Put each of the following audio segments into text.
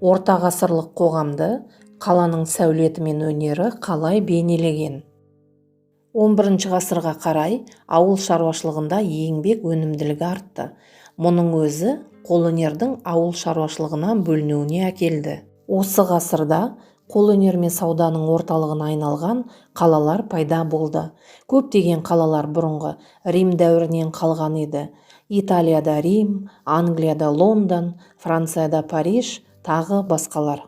Ортағасырлық қоғамды қаланың сәулеті мен өнері қалай бейнелеген? 11 ғасырға қарай ауыл шаруашылығында еңбек өнімділігі артты. Мұның өзі қолөнердің ауыл шаруашылығынан бөлінуіне әкелді. Осы ғасырда қолөнер мен сауданың орталығына айналған қалалар пайда болды. Көптеген қалалар бұрынғы Рим дәуірінен қалған еді: Италияда Рим, Англияда Лондон, Францияда Париж, тағы басқалар.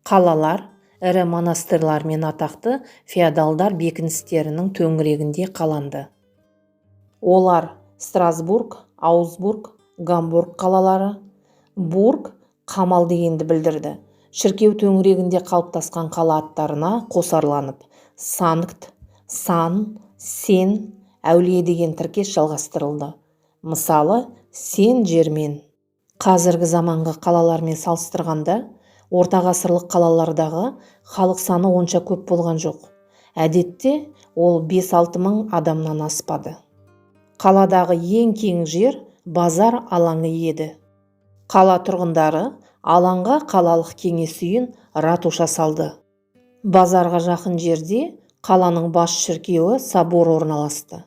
Қалалар ірі монастырьлар мен атақты феодалдар бекіністерінің төңірегінде қаланды. Олар: Страсбург, Аугсбург, Гамбург қалалары. Бург қамал дегенді білдірді. Шіркеу төңірегінде қалыптасқан қала аттарына қосарланып, санкт, сан, сен, әулие деген тіркес жалғастырылды. Мысалы, Сен Жермен. Қазіргі заманғы қалалармен салыстырғанда, ортағасырлық қалалардағы халық саны онша көп болған жоқ. Әдетте ол 5-6 мың адамнан аспады. Қаладағы ең кең жер базар алаңы еді. Қала тұрғындары алаңға қалалық кеңес үйін, ратуша салды. Базарға жақын жерде қаланың бас шіркеуі, собор орналасты.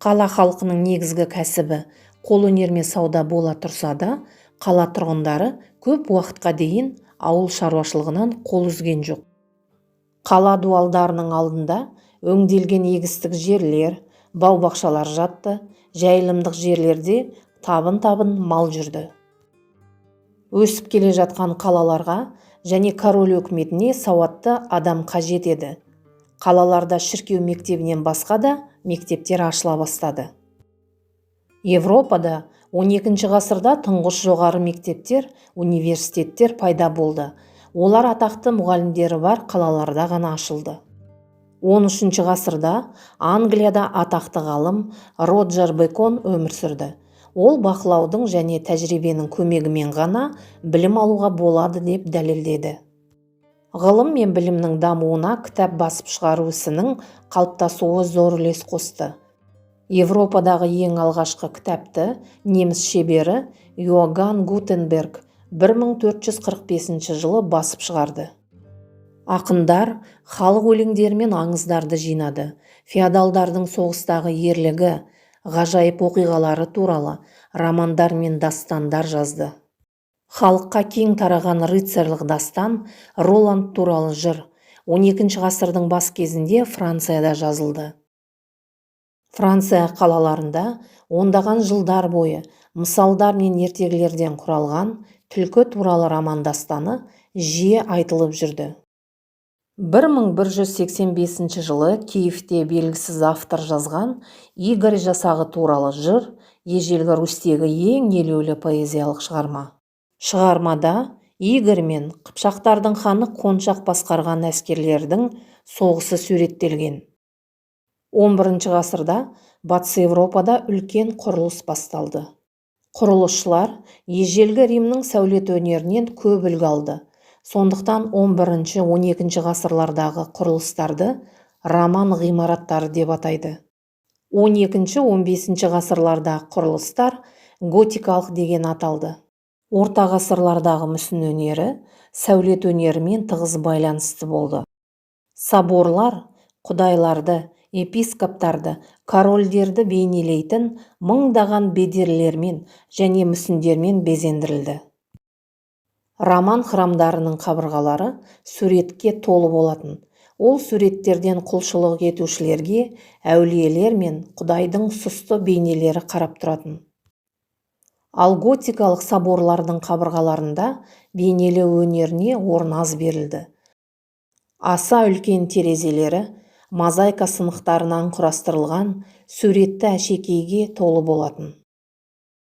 Қала халқының негізгі кәсібі қолөнер мен сауда бола тұрса да, қала тұрғындары көп уақытқа дейін ауыл шаруашылығынан қол үзген жоқ. Қала дуалдарының алдында өңделген егістік жерлер, бау-бақшалар жатты. Жайылымдық жерлерде табын-табын мал жүрді. Өсіп келе жатқан қалаларға және король өкіметіне сауатты адам қажет еді. Қалаларда шіркеу мектебінен басқа да мектептер ашыла бастады. Европада 12 ғасырда тұңғыш жоғары мектептер, университеттер пайда болды. Олар атақты мұғалімдері бар қалаларда ғана ашылды. 13 ғасырда Англияда атақты ғалым Роджер Бекон өмір сүрді. Ол бақылаудың және тәжірибенің көмегімен ғана білім алуға болады деп дәлелдеді. Ғылым мен білімнің дамуына кітап басып шығару ісінің қалыптасуы зор үлес қосты. Европадағы ең алғашқы кітапты неміс шебері Иоганн Гутенберг 1445 жылы басып шығарды. Ақындар халық өлеңдері мен аңыздарды жинады. Феодалдардың соғыстағы ерлігі, ғажайып оқиғалары туралы романдар мен дастандар жазды. Халыққа кең тараған рыцарьлық дастан, Роланд туралы жыр, 12 ғасырдың бас кезінде Францияда жазылды. Франция қалаларында ондаған жылдар бойы мысалдар мен ертегілерден құралған Түлкі туралы роман дастаны жиі айтылып жүрді. 1185 жылы Киевте белгісіз автор жазған Игорь жасағы туралы жыр Ежелгі Русьтегі ең елеулі поэзиялық шығарма. Шығармада Игорь мен қыпшақтардың ханы Қоншақ басқарған әскерлердің соғысы суреттелген. 11 ғасырда Батыс Еуропада үлкен құрылыс басталды. Құрылысшылар Ежелгі Римнің сәулет өнерінен көп үлгі алды. Сондықтан 11-12 ғасырлардағы құрылыстарды роман ғимараттары деп атайды. 12-15 ғасырлардағы құрылыстар готикалық деген аталды. Орта ғасырлардағы мүсін өнері сәулет өнерімен тығыз байланысты болды. Соборлар құдайларды, епископтарды, корольдерді бейнелейтін мыңдаған бедерлермен және мүсіндермен безендірілді. Роман храмдарының қабырғалары суретке толы болатын. Ол суреттерден құлшылық етушілерге әулиелер мен құдайдың сұсты бейнелері қарап тұратын. Ал готикалық соборлардың қабырғаларында бейнелеу өнеріне орын аз берілді. Аса үлкен терезелері мозаика сынықтарынан құрастырылған суретті әшекейге толы болатын.